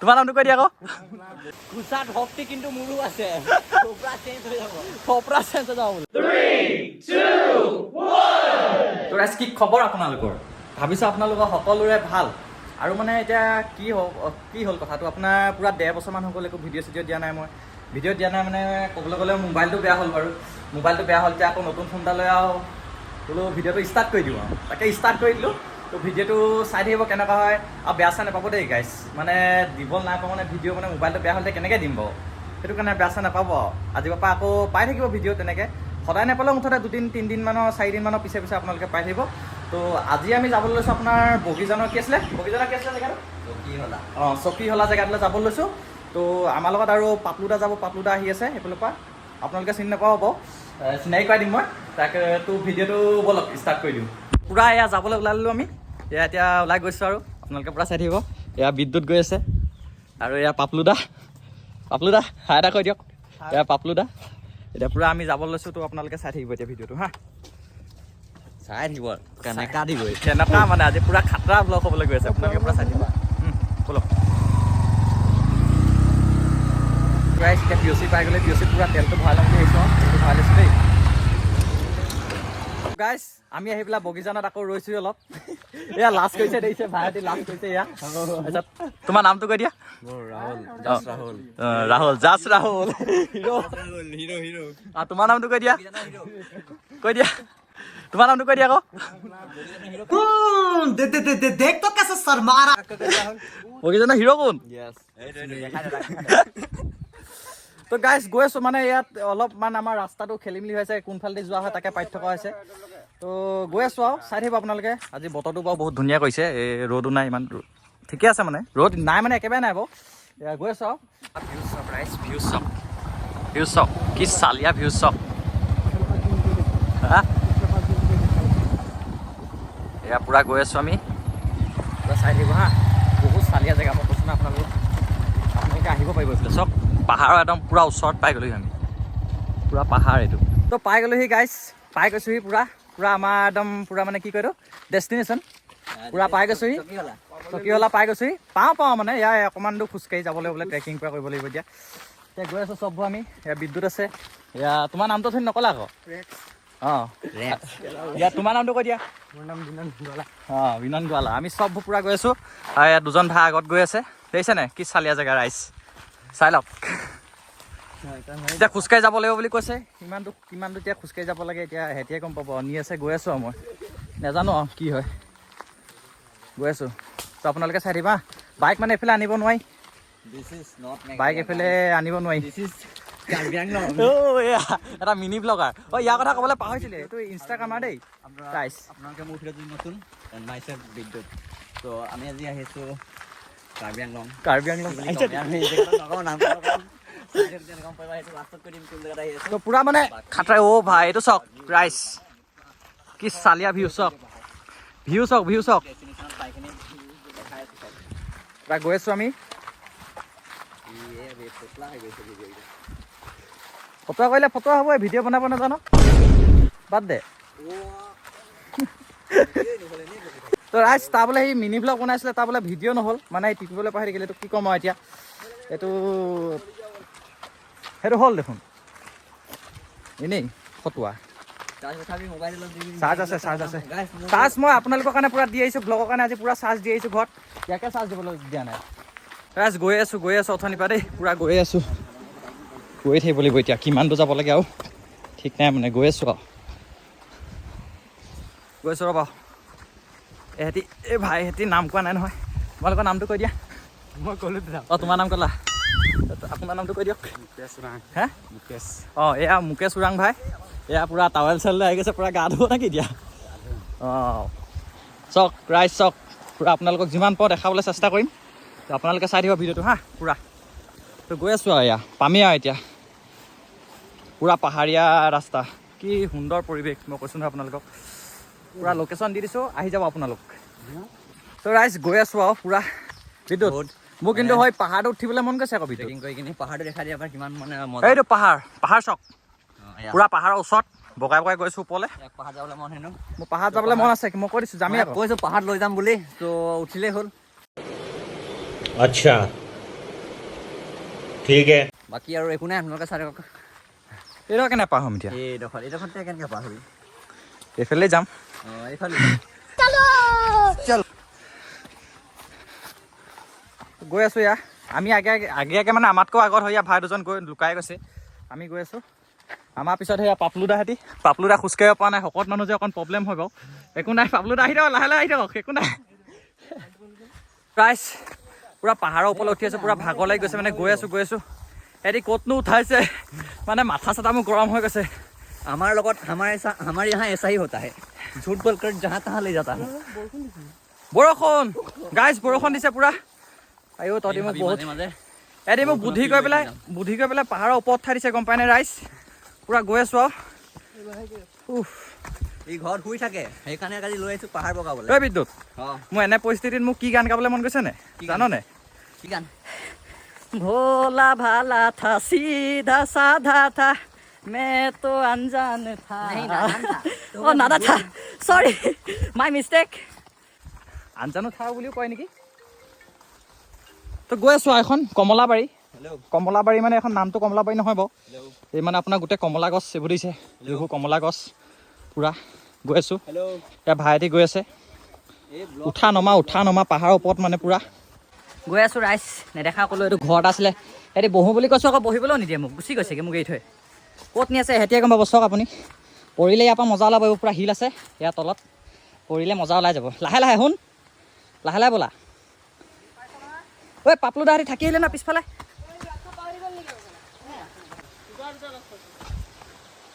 তোমাৰ নামটো কৈ দিয়া আকৌ। ঘোচাত শক্তি কিন্তু মোৰো আছে, পুৰা চেঞ্জ হৈ যাব। থপৰা চেঞ্জ হৈ যাব বোলে। তো ৰাইজ, কি খবৰ আপোনালোকৰ? ভাবিছোঁ আপোনালোকৰ সকলোৰে ভাল। আৰু মানে এতিয়া কি কি হ'ল কথাটো, আপোনাৰ পূৰা 1.5 বছৰমান হৈ গ'ল, একো ভিডিঅ' চিডিঅ' দিয়া নাই। মই ভিডিঅ' দিয়া নাই মানে ক'বলৈ গ'লে মোবাইলটো বেয়া হ'ল বাৰু। মোবাইলটো বেয়া হ'ল, এতিয়া আকৌ নতুন ফোন এটা লৈ আৰু বোলো ভিডিঅ'টো ষ্টাৰ্ট কৰি দিওঁ আৰু তাকে ষ্টাৰ্ট কৰি দিলোঁ। তো ভিডিঅ'টো চাই থাকিব কেনেকুৱা হয় আৰু বেয়া চেয়া নাপাব দেই গাইছ। মানে দিব নাই পাওঁ, মানে ভিডিঅ' মানে মোবাইলটো বেয়া হ'লে কেনেকৈ দিম বাৰু, সেইটো কাৰণে বেয়া চেয়া নাপাব আৰু। আজিৰ পৰা আকৌ পাই থাকিব ভিডিঅ' তেনেকৈ, সদায় নাপালেও মুঠতে দুদিন তিনিদিনমানৰ চাৰিদিনমানৰ পিছে পিছে আপোনালোকে পাই থাকিব। তো আজি আমি যাবলৈ লৈছোঁ আপোনাৰ বগীজানৰ, কি আছিলে, বগীজানৰ কি আছিলে জেগাটো? কি হলা? অঁ, চকীহলা জেগাটোলৈ যাব লৈছোঁ। তো আমাৰ লগত আৰু পাপলুদা যাব। পাপলুদা আহি আছে সেইফালৰ পৰা, আপোনালোকে চিনি নাপাব বাৰু, চিনাকি কৰাই দিম মই তাক। তো ভিডিঅ'টো ব'লক ষ্টাৰ্ট কৰি দিওঁ। পূৰা এয়া যাবলৈ ওলালোঁ আমি, এয়া এতিয়া ওলাই গৈছোঁ আৰু আপোনালোকে পূৰা চাই থাকিব। এয়া বিদ্যুৎ গৈ আছে আৰু এয়া পাপলুদা। পাপলুদা, হাই এটা কৈ দিয়ক। এয়া পাপলুদা। এতিয়া পূৰা আমি যাব লৈছোঁ, তো আপোনালোকে চাই থাকিব এতিয়া ভিডিঅ'টো হা। চাই থাকিব কেনেকা দিব। কেনেকুৱা মানে আজি পূৰা খাতৰা ব্লগ হ'বলৈ গৈ আছে, আপোনালোকে পূৰা চাই থাকিব। ব'লক গাইছ। এতিয়া পি অ' চি পাই গ'লে, পি অ' চিত পূৰা তেলটো ভৰাই ল'ম বুলি আহিছোঁ আৰু তেলটো ভৰাই লৈছোঁ দেই গাইছ। আমি আহি পেলাই বগীজানত আকৌ ৰৈছোঁ অলপ। এয়া লাজ কৰিছে, দেখিছে ভাইটি লাজ কৰিছে এয়া। তাৰপিছত তোমাৰ নামটো কৈ দিয়া। মোৰ ৰাহুল, জাষ্ট ৰাহুল। অঁ, Rahul, just Rahul hero'. Hero hero. তোমাৰ নামটো কৈ দিয়া, কৈ দিয়া, তোমাৰ নামটো কৈ দিয়া আকৌ। देख तो कैसे शर्मा रहा। বগীজানৰ হিৰ' কোন? য়েছ। তো গাইছ, গৈ আছোঁ। মানে ইয়াত অলপমান আমাৰ ৰাস্তাটো খেলি মেলি হৈছে, কোনফালেদি যোৱা হয় তাকে পাৰ্থক্য হৈছে। তো গৈ আছোঁ আৰু চাই থাকিব আপোনালোকে। আজি বতৰটো বাৰু বহুত ধুনীয়া কৰিছে, এই ৰ'দো নাই ইমান, ঠিকে আছে, মানে ৰ'দ নাই মানে একেবাৰে নাই বাৰু। এয়া গৈ আছোঁ আৰু ভিউ চাওক ৰাইজ, ভিউ চাওক, ভিউ চাওক, কি চালিয়া ভিউ চাওক হা। এয়া পূৰা গৈ আছোঁ আমি, পূৰা চাই থাকিব হা। বহুত চালিয়া জেগা, মই কৈছোঁ না আপোনালোকক, আপোনালোকে আহিব পাৰিব এইফালে। চাওক, পাহাৰৰ একদম পূৰা ওচৰত পাই গ'লোহি আমি, পূৰা পাহাৰ এইটো। তো পাই গ'লোহি গাইছ, পাই গৈছোহি পূৰা পূৰা আমাৰ একদম পূৰা মানে কি কয় এইটো ডেষ্টিনেশ্যন পূৰা পাই গৈছোহি। চকীহলা পাই গৈছোহি। পাওঁ পাওঁ মানে ইয়াৰ অকণমান দূৰ খোজকাঢ়ি যাব লাগিব বোলে, ট্ৰেকিং পূৰা কৰিব লাগিব। এতিয়া এতিয়া গৈ আছোঁ চববোৰ আমি। এয়া বিদ্যুৎ আছে। এয়া তোমাৰ নামটো অথনি নক'লা আকৌ। অঁ, ইয়াত তোমাৰ নামটো কৈ দিয়া। মোৰ নাম বিনন্দ গোৱালা। অঁ, বিনন্দ গোৱালা। আমি চববোৰ পূৰা গৈ আছোঁ আৰু ইয়াত দুজন ভাই আগত গৈ আছে। দেখিছে নাই কি চালিয়া জেগা ৰাইজ, চাই লওক। এতিয়া খোজকাঢ়ি যাব লাগিব বুলি কৈছে। ইমান দূৰ, কিমান দূৰ এতিয়া খোজকাঢ়ি যাব লাগে এতিয়া সেহেঁতিয়ে গম পাব। নি আছে, গৈ আছোঁ আৰু মই নাজানো আৰু কি হয়, গৈ আছোঁ। তো আপোনালোকে চাই দিবা। বাইক মানে এইফালে আনিব নোৱাৰি। This is not bike এইফালে আনিব নোৱাৰি। This is Karbi Anglong. অ' এয়া এটা মিনি ব্লগাৰ। অ' ইয়াৰ কথা ক'বলৈ পাহৰিছিলে, এইটো ইনষ্টাগ্ৰামাৰ দেই গাইছ। আপোনালোকে মোৰ ভিডিঅ' যদি নতুন, মাইছেল্ফ বিদ্যুৎ। ত' আমি আজি আহিছোঁ কাৰ্বি আংলং। কাৰ্বি আংলং। বুলি কওঁ, আমি এই জেগাটো নকওঁ, নামটো নকওঁ। গম পাবা, সেইটো লাষ্টত কৈ দিম কোন জেগাত আহি আছোঁ। তো পূৰা মানে খাতৰা। অ' ভাই, এইটো চাওক ৰাইজ, কি চালিয়া ভিউ চাওক, ভিউ চাওক, ভিউ চাওক। ডেষ্টিনেশ্যনত পাই কিনে দেখাই আছোঁ চব। পূৰা গৈ আছোঁ আমি। ইয়ে বে, ফটলা হৈ গৈছে ভিডিঅ'কেইটা। ফটোৱা কৰিলে ফটোৱা হ'ব, ভিডিঅ' বনাব নাজানো, বাদ দে। তো ৰাইজ, তাৰ বোলে সি মিনি ব্লগ বনাইছিলে, তাৰ বোলে ভিডিঅ' নহ'ল, মানে টিপিবলৈ পাহৰি থাকিলে। এইটো কি ক'ম আৰু এতিয়া, এইটো সেইটো হ'ল দেখোন এনেই ফটোৱা। চাৰ্জ তথাপি মোবাইল অলপ দিবি। চাৰ্জ আছে, চাৰ্জ আছে। Guys, মোৰ চাৰ্জ মই আপোনালোকৰ কাৰণে পূৰা দি আহিছোঁ, ব্লগৰ কাৰণে আজি পূৰা চাৰ্জ দি আহিছোঁ। ঘৰত ইয়াকে চাৰ্জ দিবলৈ দিয়া নাই। ৰাইজ, গৈ আছোঁ, গৈ আছোঁ অথনিৰ পৰা দেই, পূৰা গৈ আছোঁ, গৈ থাকিব লাগিব। এতিয়া কিমান দূৰ যাব লাগে আৰু ঠিক নাই, মানে গৈ আছোঁ আৰু গৈ আছোঁ। ৰ'বা, এহেঁতি এই ভাই এহেঁতি নাম কোৱা নাই নহয়, তোমালোকৰ নামটো কৈ দিয়া। মই ক'লো। অঁ, তোমাৰ নাম ক'লা, আপোনাৰ নামটো কৈ দিয়ক। মুকেশ ওৰাং। হে? মুকেশ। অঁ, এয়া মুকেশ ওৰাং ভাই। এয়া পূৰা টাৱেল চাৱেল লৈ আহি গৈছে, পূৰা গা ধুব নেকি এতিয়া? অঁ, চাওক ৰাইজ, চাওক, পূৰা আপোনালোকক যিমান পাৰোঁ দেখাবলৈ চেষ্টা কৰিম। তো আপোনালোকে চাই থাকিব ভিডিঅ'টো হা পূৰা। তো গৈ আছোঁ আৰু এয়া পামেই আৰু এতিয়া। পূৰা পাহাৰীয়া ৰাস্তা, কি সুন্দৰ পৰিৱেশ, মই কৈছোঁ নহয় আপোনালোকক। পূৰা লোকেশ্যন দি দিছোঁ, আহি যাব আপোনালোক। তো ৰাইজ, গৈ আছোঁ আৰু পূৰা। বিদ্যুৎ, বহুত মোৰ কিন্তু হয় পাহাৰটো উঠিবলৈ মন গৈছে আকৌ বিদ্যুৎ। ট্ৰেকিং কৰি কিনে পাহাৰটো দেখাই দিয়া এবাৰ, কিমান মানে মজা। এইটো পাহাৰ, পাহাৰ চাওক। অঁ, এয়া। পূৰা পাহাৰৰ ওচৰত বগাই বগাই গৈছোঁ ওপৰলৈ। ইয়াক পাহাৰ যাবলৈ মন হেনো। মোৰ পাহাৰত যাবলৈ মন আছে, মই কৈ দিছোঁ যামেই মই আকৌ। কৈছোঁ পাহাৰত লৈ যাম বুলি, তো উঠিলেই হ'ল। अच्छा। ठीक है। বাকী আৰু একো নাই, আপোনালোকে চাই থাকক। এইডোখৰ কেনে পাৰ হ'ম এতিয়া? এইডোখৰতে কেনেকৈ পাৰ হবি? এইফালে যাম। অঁ, এইফালে। গৈ আছোঁ এয়া আমি আগে আগে আগে আগে, মানে আমাতকৈও আগত হৈ ভাই দুজন গৈ লুকাই গৈছে। আমি গৈ আছোঁ, আমাৰ পিছত সেয়া পাপলুদাহঁতি। পাপলুদা খোজকাঢ়িব পৰা নাই, শকত মানুহ যে অকণ প্ৰব্লেম হয় বাৰু। একো নাই পাপলুদা, আহি থাকক, লাহে লাহে আহি থাকক, একো নাই। ৰাইজ, পূৰা পাহাৰৰ ওপৰলৈ উঠি আছোঁ, পূৰা ভাগৰ লাগি গৈছে। মানে গৈ আছোঁ গৈ আছোঁ, সিহঁতি ক'তনো উঠাইছে, মানে মাথা চাথা মোৰ গৰম হৈ গৈছে। हमारे লগত हमारे ऐसा, हमारे यहाँ ऐसा ही होता है, झूठ बोलकर जहाँ तहाँ ले जाता है। বৰষুণ গাইজ, বৰষুণ দিছে পূৰা। আইঅ তহঁতি মোক বহুত মাজে মাজে এদি মোক বুদ্ধি কৰি পেলাই পাহাৰৰ ওপৰত উঠাই দিছে, গম পাইনে ৰাইজ? পূৰা গৈ আছোঁ আৰু উফ। ই ঘৰত শুই থাকে, সেইকাৰণে আজি লৈ আহিছো পাহাৰ বগাবলৈ। ঐ বিদ্যুৎ। অঁ। মোৰ এনে পৰিস্থিতিত মোক কি গান গাবলৈ মন গৈছে নে? কি গান? জাননে? কি গান? भोला भाला था, सीधा साधा था, मैं तो अनजान था। नहीं, नादान था। ओ, नादा था, सॉरी, my mistake. আনজানো থা বুলিও কয় নেকি। তো গৈ আছোঁ আৰু এখন কমলাবাৰী। হেল্ল'। কমলাবাৰী মানে এখন নামটো কমলাবাৰী নহয় বাৰু। হেল্ল'। এই মানে আপোনাৰ গোটেই কমলা গছ এইবোৰ দিছে, এইবোৰ কমলা গছ। পূৰা গৈ আছোঁ। হেল্ল'। এতিয়া ভাইটি গৈ আছে। এই উঠা নমা, উঠা নমা পাহাৰৰ ওপৰত মানে পূৰা। গৈ আছোঁ ৰাইজ, নেদেখা ক'লো। এইটো ঘৰত আছিলে, সিহঁতি বহোঁ বুলি কৈছোঁ, আকৌ বহিবলৈও নিদিয়ে মোক, গুচি গৈছেগৈ মোক এৰি থৈ। ক'ত নি আছে সেহেঁতিয়ে গম পাব। চাওক, আপুনি পৰিলে ইয়াৰ পৰা মজা ওলাব। এইবোৰ পূৰা শিল আছে ইয়াৰ তলত, পৰিলে মজা ওলাই যাব। লাহে লাহে শুন, লাহে লাহে ব'লা। ঐ পাপলু দাহঁতি থাকি আহিলে না পিছফালে।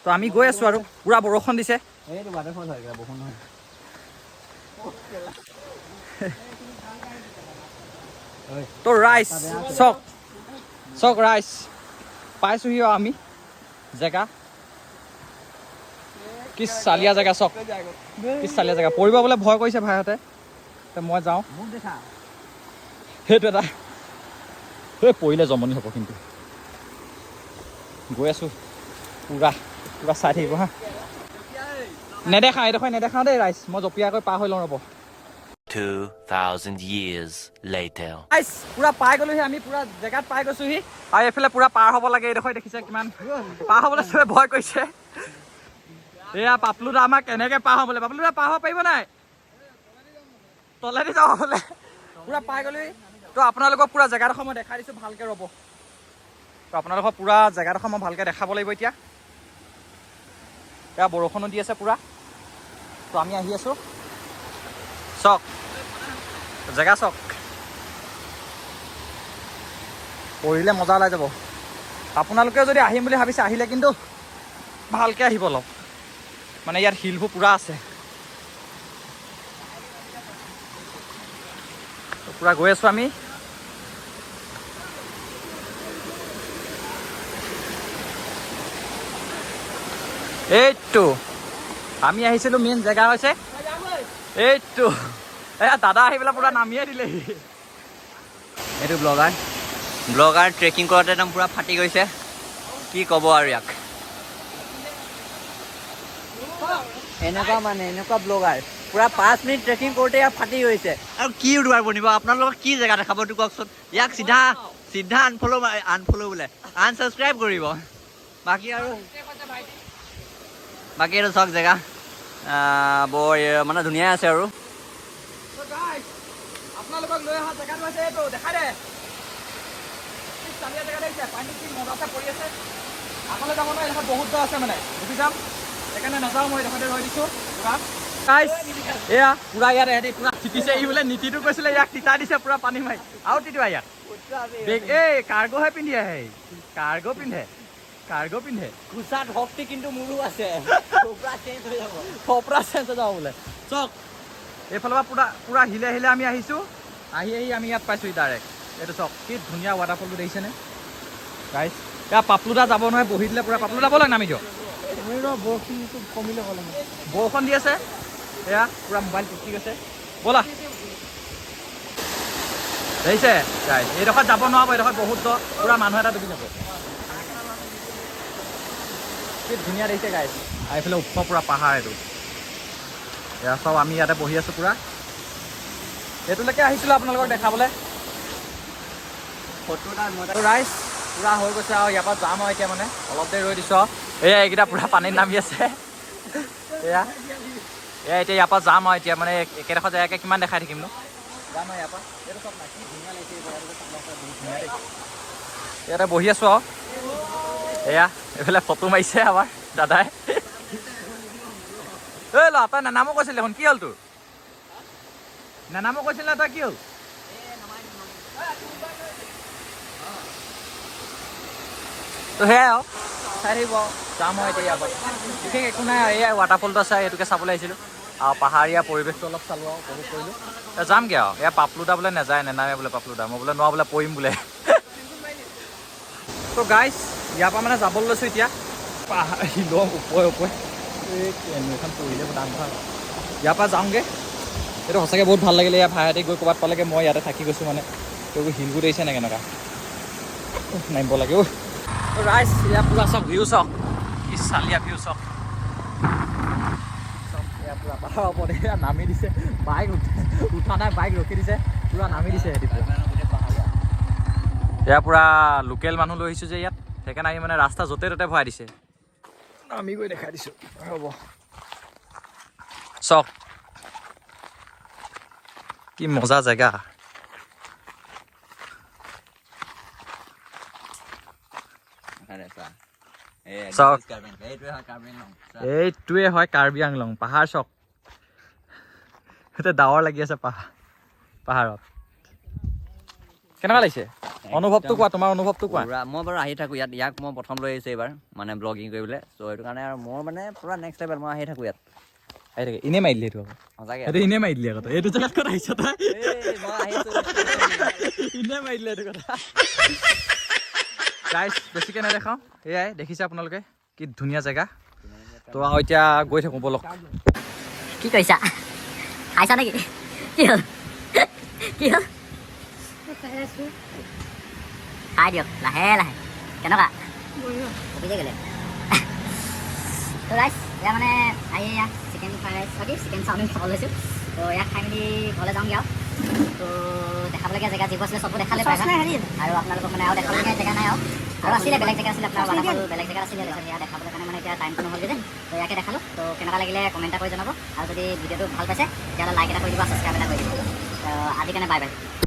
তো আমি গৈ আছোঁ আৰু পূৰা বৰষুণ দিছে। এইটো ৱাটাৰফল হয়, বৰষুণ নহয়। তো ৰাইজ চাওক, চাওক ৰাইজ, পাইছোহি আৰু আমি জেগা। কি চালিয়া জেগা চাওক, কি চালিয়া জেগা। পৰিব বোলে ভয় কৰিছে ভাইহঁতে। তো মই যাওঁ। মোক দেখা। সেইটো এটা সেই পৰিলে জমনি হ'ব কিন্তু। গৈ আছোঁ, পূৰা পূৰা চাই থাকিব। হা, নেদেখাওঁ, এইডোখৰ নেদেখাওঁ দেই ৰাইজ। মই জঁপিয়াকৈ পাৰ হৈ লওঁ, ৰ'ব। 2,000 years later. ৰাইজ, পূৰা পাই গ'লোহি আমি, পূৰা জেগাত পাই গৈছোহি। আৰু এইফালে পূৰা পাৰ হ'ব লাগে। এইডোখৰ দেখিছে কিমান পাৰ হ'বলৈ চবে ভয় কৰিছে। এয়া পাপলুদা আমাক কেনেকৈ পাৰ হ'বলৈ, পাপলুদা পাৰ হ'ব পাৰিব নাই? তলেদি যাব বোলে। পূৰা পাই গ'লোহি। তো আপোনালোকক পূৰা জেগাডোখৰ মই দেখাই দিছোঁ ভালকৈ, ৰ'ব। তো আপোনালোকক পূৰা জেগাডোখৰ মই ভালকৈ দেখাব লাগিব এতিয়া। এয়া বৰষুণো দি আছে পূৰা। তো আমি আহি আছোঁ। চাওক জেগা চাওক, পৰিলে মজা ওলাই যাব। আপোনালোকেও যদি আহিম বুলি ভাবিছে, আহিলে কিন্তু ভালকৈ আহিব অলপ, মানে ইয়াত শিলবোৰ পূৰা আছে। তো পূৰা গৈ আছোঁ আমি। এইটো আমি আহিছিলোঁ মেইন জেগা হৈছে এইটো। এয়া দাদা আহি পেলাই পূৰা নামিয়ে দিলেহি। এইটো ব্লগাৰ, ব্লগাৰ ট্ৰেকিং কৰোঁতে একদম পূৰা ফাটি গৈছে, কি ক'ব আৰু ইয়াক। এনেকুৱা মানে এনেকুৱা ব্লগাৰ, পূৰা 5 মিনিট ট্ৰেকিং কৰোঁতে ইয়াক ফাটি গৈছে। আৰু কি ইউটিউবাৰ বনিব? আপোনালোকক কি জেগা দেখাব এইটো কওকচোন। ইয়াক চিধা চিধা আনফ'ল', আনফ'ল' বোলে, আনছাবস্ক্ৰাইব কৰিব। বাকী আৰু বাকী এইটো চাওক জেগা, বৰ মানে ধুনীয়া আছে আৰু। আপোনালোকক লৈ অহা জেগাটো হৈছে এইটো, দেখাই দে। কি চালিয়া জেগা দেখিছে, পানী কি মজাছে পৰি আছে। আগলৈ যাব নোৱাৰি, এইডোখৰত বহুত দ আছে, মানে ডুবি যাম, সেইকাৰণে নাযাওঁ মই, এইডোখৰতে ৰৈ দিছোঁ পুৰা। গাইছ, এয়া পুৰা ইয়াত ইহঁতি পুৰা তিতিছে। ই বোলে নীতিটো কৈছিলে, ইয়াক তিতাই দিছে পুৰা পানী মাৰি। আৰু তিতোৱা ইয়াত বেগ, এই কাৰ্গোহে পিন্ধি আহে, কাৰ্গো পিন্ধে, কাৰ্গো পিন্ধে। কোচাত শক্তি কিন্তু মোৰো আছে, পুৰা চেঞ্জ হৈ যাব। থপৰা চেঞ্জ হৈ যাব বোলে। চাওক, এইফালৰ পৰা পুৰা পুৰা হিলে হিলে আমি আহিছোঁ, আহি আহি আমি ইয়াত পাইছোঁ ডাইৰেক্ট। এইটো চাওক, কি ধুনীয়া ৱাটাৰফলটো দেখিছেনে গাইছ? এয়া পাপলুদা যাব নহয়, বহি দিলে পুৰা। পাপলুদা ব'লক, নামি দিয়ক। বৰষুণ দি আছে, এয়া পুৰা মোবাইল তিতি গৈছে। ব'লা। দেখিছে গাইছ, এইডোখৰত যাব নোৱাৰিব, এইডোখৰত বহুত দ, পুৰা মানুহ এটা ডুবি যাব। কি ধুনীয়া দেখিছে গাইছ? আৰু এইফালে ওখ পুৰা পাহাৰ এইটো। এয়া চব আমি ইয়াতে বহি আছোঁ পুৰা। এইটোলৈকে আহিছিলোঁ আপোনালোকক দেখাবলৈ। ফটো এটা মই আৰু ৰাইজ, পূৰা হৈ গৈছে আৰু ইয়াৰ পৰা যাম আৰু এতিয়া মানে অলপ দেৰি ৰৈ দিছোঁ আৰু। এয়া এইকেইটা পূৰা পানীত নামি আছে। এয়া এয়া এতিয়া ইয়াৰ পৰা যাম আৰু এতিয়া মানে একেডোখৰ জেগাকে কিমান দেখাই থাকিমনো। যাম আৰু ইয়াৰ পৰা। এইটো চাওক না, কি ধুনীয়া লাগিছে এই জেগাটো, চাওক না, বহুত ধুনীয়া দেই। ইয়াতে বহি আছোঁ আৰু। এয়া এইফালে ফটো মাৰিছে আমাৰ দাদাই। ঐ ল'ৰা, তই নানামো কৈছিল দেখোন, কি হ'ল তোৰ? নানামো কৈছিল না তই, কি হ'ল? তো সেয়াই আৰু চাই থাকিব আৰু। যাম আৰু এতিয়া ইয়াৰ পৰা, বিশেষ একো নাই আৰু। এয়াই ৱাটাৰফলটো আছে, সেইটোকে চাবলৈ আহিছিলোঁ আৰু পাহাৰীয়া পৰিৱেশটো অলপ চালোঁ আৰু উপভোগ কৰিলোঁ। এতিয়া যামগৈ আৰু। এয়া পাপলুদা বোলে নাযায়, নেনামে বোলে পাপলুদা। মই বোলে নোৱাৰো বোলে, পৰিম বোলে। তো গাইছ, ইয়াৰ পৰা মানে যাবলৈ লৈছোঁ এতিয়া পাহাৰ শিলৰ ওপৰে ওপৰে। এই কেনেখন পৰিলে ডাঙৰ কথা। ইয়াৰ পৰা যাওঁগৈ। এইটো সঁচাকৈ বহুত ভাল লাগিলে। ইয়াৰ ভাইহঁতে গৈ ক'ৰবাত পালেগৈ, মই ইয়াতে থাকি গৈছোঁ মানে। এইবোৰ শিলবোৰ দেখিছে নে কেনেকুৱা নামিব লাগে অ'। ৰাইজ, ইয়াৰ পূৰা চাওক, ভিউ চাওক, কি চালিয়া ভিউ চাওক। চব এয়া পূৰা পাহাৰৰ ওপৰত এয়া নামি দিছে। বাইক উঠা নাই, বাইক ৰখি দিছে, পূৰা নামি দিছে সিহঁতি পূৰা। এয়া পূৰা লোকেল মানুহ লৈ আহিছোঁ যে ইয়াত, সেইকাৰণে আহি মানে ৰাস্তা য'তে ত'তে ভৰাই দিছে। নামি গৈ দেখাই দিছোঁ, ৰ'ব। চাওক কি মজা জেগা। চাওক, এইটোৱে হয় কাৰ্বি আংলং পাহাৰ। চাওক, এতিয়া ডাৱৰ লাগি আছে পাহাৰত। কেনেকুৱা লাগিছে অনুভৱটো কোৱা, তোমাৰ অনুভৱটো কোৱা। পুৰা মই বাৰু আহি থাকোঁ ইয়াত। ইয়াক মই প্ৰথম লৈ আহিছোঁ এইবাৰ মানে ব্লগিং কৰিবলৈ। চ' সেইটো কাৰণে আৰু মোৰ মানে পুৰা নেক্সট লেভেল, মই আহি থাকোঁ ইয়াত। আহি থাকে, এনেই মাৰি দিলি সেইটো আকৌ। সঁচাকৈ। সেইটো এনেই মাৰি দিলি আকৌ তই। এইটো জেগাত ক'ত আহিছ তই? এই, মই আহিছোঁ। এনেই মাৰি দিলে এইটো কথা। গাইছ, বেছিকৈ নেদেখাওঁ, এয়াই দেখিছে আপোনালোকে কি ধুনীয়া জেগা। তো আৰু এতিয়া গৈ থাকোঁ ব'লক। কি কৰিছা? খাইছা নেকি? কি হ'ল, কি হ'ল? খাই দিয়ক লাহে লাহে। কেনেকুৱা কপি গ'লে? তো ৰাইজ, এয়া মানে আহি এয়া চিকেন ফ্ৰাইড ৰাইচ, কি চিকেন চাওমিন খাব লৈছোঁ। তো ইয়াক খাই মেলি ঘৰলৈ যাওঁগৈ আৰু। তো দেখাবলগীয়া জেগা যিবোৰ আছিলে চববোৰ দেখালে প্ৰায় আৰু আপোনালোকক মানে আৰু দেখাবলগীয়া জেগা নাই আৰু। আৰু আছিলে বেলেগ জেগা আছিলে আপোনাৰ ৱাটাৰফল, বেলেগ জেগাত আছিলে। তাৰপিছত সেয়া দেখাবলৈ কাৰণে মানে এতিয়া টাইমটো নহ'লগৈ যে, তো ইয়াকে দেখালোঁ। তো কেনেকুৱা লাগিলে কমেণ্ট এটা কৰি জনাব আৰু যদি ভিডিঅ'টো ভাল পাইছে, তেতিয়াহ'লে লাইক এটা কৰি দিব, ছাবস্ক্ৰাইব এটা কৰি দিব। তো আজিৰ কাৰণে বাই বাই।